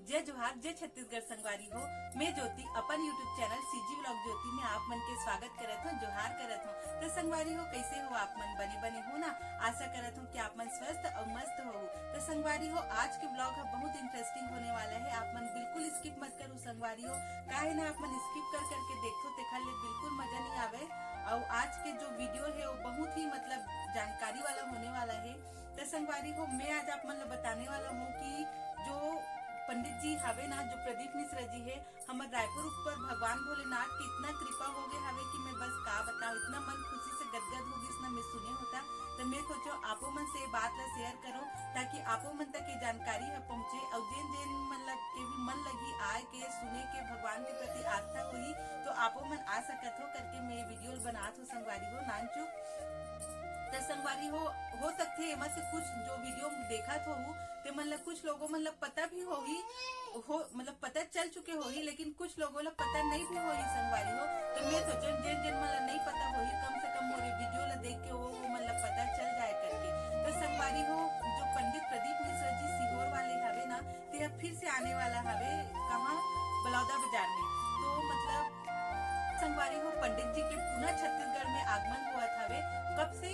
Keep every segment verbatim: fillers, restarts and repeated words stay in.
जय जोहार, जय छत्तीसगढ़ संगवारी हो। मैं ज्योति अपन YouTube चैनल सीजी व्लॉग ज्योति में आप मन के स्वागत करत हूँ, जोहार करत हूँ। तो संगवारी हो, कैसे हो आप मन? बने बने हो ना? आशा करत हूँ कि आप मन स्वस्थ और मस्त हो। तो संगवारी हो, आज के व्लॉग ह बहुत इंटरेस्टिंग होने वाला है, आप मन बिल्कुल स्किप मत करो संगवारी हो। काहे ना आप मन स्किप कर करके देखो, तेखर ले बिल्कुल मजा नहीं आवे। और आज के जो वीडियो है वो बहुत ही मतलब जानकारी वाला होने वाला है। तो संगवारी हो, मैं आज आप मन ला बताने वाला हूँ कि जो पंडित जी हवे ना, जो प्रदीप मिश्रा जी है, हमर रायपुर ऊपर भगवान भोलेनाथ के इतना कृपा हो गए हवे कि मैं बस का बताऊं, इतना मन खुशी से गदगद हो गइस ना मैं सुने होता। तो मैं सोचो आपो मन से ये बात ला शेयर करो, ताकि आपो मन तक ये जानकारी ह पहुंचे और जेन जेन मतलब के भी मन लगी आए के सुने के, भगवान के प्रति आस्था होही, तो आपो मन आ सकत हो करके मैं ये वीडियो बनात हो संगवारी हो नानचुक। तो संगवारी हो, हो सकथे एमा से कुछ जो वीडियो देखत हो ते मन ला कुछ लोगों मन ला पता भी होही, हो मतलब पता चल चुके होही, लेकिन कुछ लोगों ला पता नहीं भी होही संगवारी हो। तो मैं सोचो जेन जेन मन ला नहीं पता होही, कम से कम मोरे वीडियो ला देख के वो, वो मन ला पता चल जाए करके। तो संगवारी हो, जो पंडित प्रदीप मिश्रा जी सीहोर वाले हवे ना, ते ह फिर से आने वाला हवे कहाँ, बलौदा बाजार में। तो मतलब संगवारी हो, पंडित जी के पुनः छत्तीसगढ़ में आगमन हुआ हवे। कब से?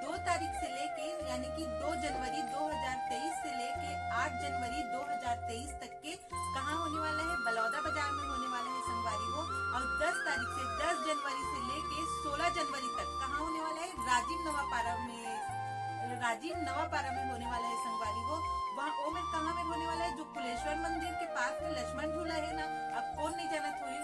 दो तारीख से लेके यानी कि दो जनवरी दो हज़ार तेईस से लेके आठ जनवरी दो हज़ार तेईस तक के कहाँ होने वाला है? बलौदा बाजार में होने वाला है संगवारी हो। और दस तारीख से, दस जनवरी से लेके सोलह जनवरी तक कहाँ होने वाला है? राजिम नवापारा में, राजिम नवापारा में होने वाला है संगवारी हो। वहाँ ओ में कहाँ में होने वाला है? जो कुलेश्वर मंदिर के पास में लक्ष्मण झूला है ना, अब कौन नहीं जानत होही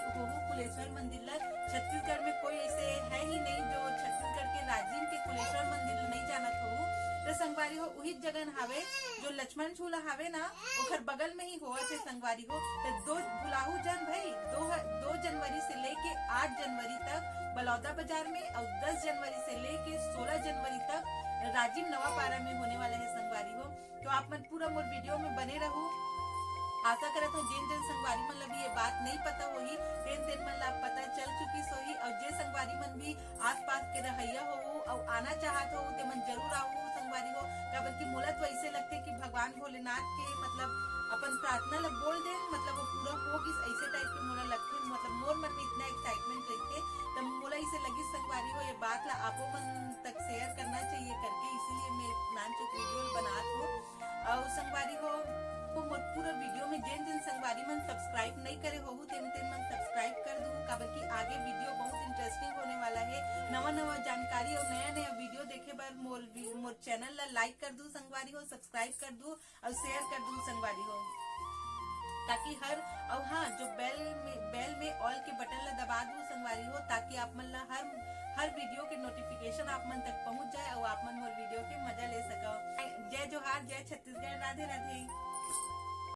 कुलेश्वर मंदिर ला। छत्तीसगढ़ में कोई ऐसे है ही नहीं जो छत्तीसगढ़ के राजिम के कुलेश्वर मंदिर ला नहीं जानत हो। तो संगवारी हो, उही जगह हवे जो लक्ष्मण झूला हवे ना, ओकर बगल में ही होवत हे संगवारी हो। तो दो भुलाहू जान भाई, दो ह-, दो जनवरी से लेके आठ जनवरी तक बलौदा बाजार में और दस जनवरी से लेके सोलह जनवरी तक राजिम नवापारा में होने वाला है संगवारी हो। तो आप मन पूरा मोर वीडियो में बने रहू। आशा करत हो जेन जेन संगवारी मन ला भी ये बात नहीं पता होही, तेन तेन मन ला पता चल चुकी होही। और जे संगवारी मन भी आसपास के रहइया हो और आना चाहत हो, ते मन जरूर आओ संगवारी हो। काबर कि मोला तो ऐसे लगथे कि भगवान भोलेनाथ के मतलब अपन प्रार्थना ला बोल दे, मतलब वो पूरा हो गिस, ऐसे टाइप के मोला लगथे। मतलब मोर मन में इतना एक्साइटमेंट रहिथे, तब मोला ऐसे लगिस संगवारी हो, ये बात ला आपो मन तक शेयर करना चाहिए करके, इसीलिए मैं नानचुक वीडियो बनात हो। और संगवारी हो, तो मोर पूरा वीडियो में जेन जेन संगवारी मन सब्सक्राइब नहीं करे होहू, तेन तेन मन सब्सक्राइब कर दू, काबर कि आगे वीडियो बहुत इंटरेस्टिंग होने वाला है। नवा नवा जानकारी और नया नया वीडियो देखे बर मोर वी-, मोर चैनल ला लाइक कर दू संगवारी हो, सब्सक्राइब कर दू और शेयर कर दू संगवारी हो, ताकि हर, और हाँ, जो बेल में, बेल में ऑल के बटन ला दबा दू संगवारी हो, ताकि आप मन ला हर, हर वीडियो के नोटिफिकेशन आप मन तक पहुंच जाए और आप मन मोर वीडियो के मजा ले सको। जय जोहार, जय छत्तीसगढ़, राधे राधे।